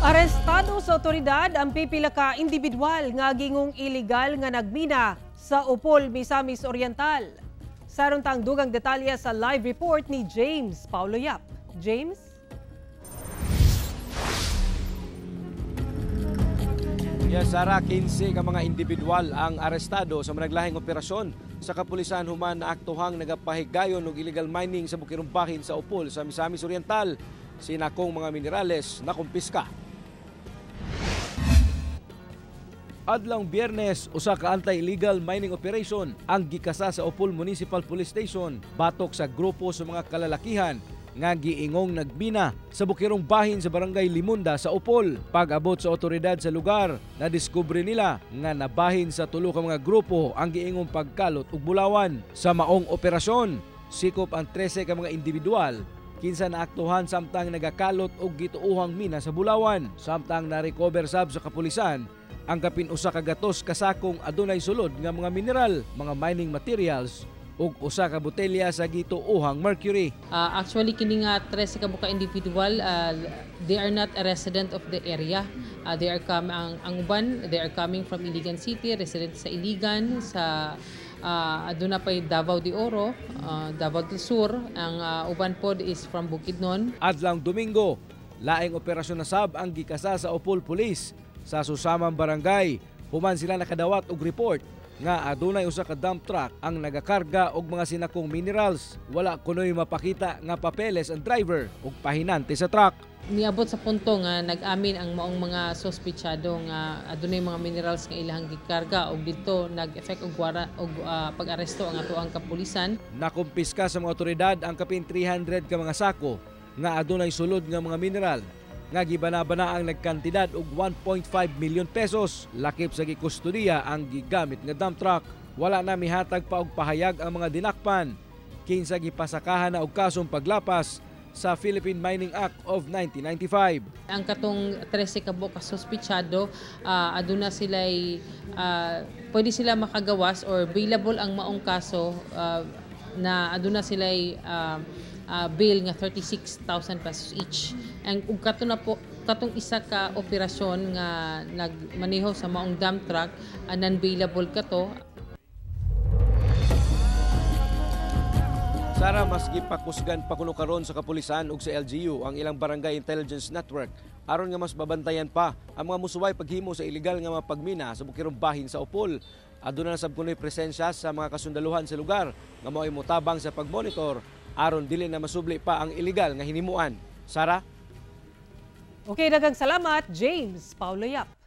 Arestado sa otoridad ang pipila ka individual nga gingong illegal nga nagmina sa Opol, Misamis Oriental. Saron tang dugang detalye sa live report ni James Paulo Yap. James? Yes, Sara, 15 ka mga individual ang arestado sa managlahing operasyon sa kapulisan human na aktuhang nagapahigayon og illegal mining sa Bukirong Bahin sa Opol sa Misamis Oriental. Sinakong mga minerales na kumpiska. Adlong Biyernes, usa ka anti-illegal mining operation ang gikasa sa Opol Municipal Police Station batok sa grupo sa mga kalalakihan nga giingong nagbina sa Bukirong Bahin sa Barangay Limunda sa Opol. Pag-abot sa otoridad sa lugar, nadiskubre nila nga nabahin sa tulo ka mga grupo ang giingong pagkalot og bulawan. Sa maong operasyon, sikop ang 13 ka mga individual kinsa naaktuhan samtang nagakalot og gituohang mina sa bulawan. Samtang na-recover sab sa kapulisan ang kapin usa ka gatos kasakong adunay sulod nga mga mineral, mga mining materials ug usa ka botelya sa gituohang mercury. Actually kini nga 13 ka buka individual, they are not a resident of the area. They are ang uban, they are coming from Iligan City, resident sa Iligan, sa aduna pay Davao de Oro, Davao del Sur. Ang uban pod is from Bukidnon. Adlong Domingo, laing operasyon na sab ang gikasa sa Opol Police sa susamang barangay. Human sila nakadawat og report nga adunay usa ka dump truck ang nagakarga og mga sinakong minerals. Wala kunoy mapakita nga papeles ang driver ug pahinante sa truck. Niabot sa punto nga nag-amin ang maong mga sospechado nga adunay mga minerals nga ilahang gikarga ug didto nag-effect og og pag-aresto ang atoang kapulisan. Nakumpiska sa mga otoridad ang kapin 300 ka mga sako nga adunay sulod nga mga mineral nga gibanabana ang nagkantidad og 1.5 million pesos. Lakip sa gikustodiya ang gigamit nga dump truck. Wala na mihatag pa og pahayag ang mga dinakpan kinsa gipasakahan na og kasong paglapas sa Philippine Mining Act of 1995. Ang katong 13 ka buok ka suspetsado, aduna sila'y pwede sila makagawas or bailable ang maong kaso na aduna sila'y bail nga 36,000 pesos each. Ang ug kato na po katong isa ka operasyon nga nagmaneho sa maong dump truck, non-bailable kato. Sara, mas gipakusgan pa kuno karon sa kapulisan ug sa LGU ang ilang Barangay Intelligence Network aron nga mas babantayan pa ang mga musuway paghimo sa ilegal nga mga pagmina sa Bukirong Bahin sa Opol. Aduna na sab kunoy presensya sa mga kasundaluhan sa lugar nga mao'y motabang sa pagmonitor aron dili na masubli pa ang ilegal nga hinimuan. Sara? Okay, daghang salamat, James Paulo Yap.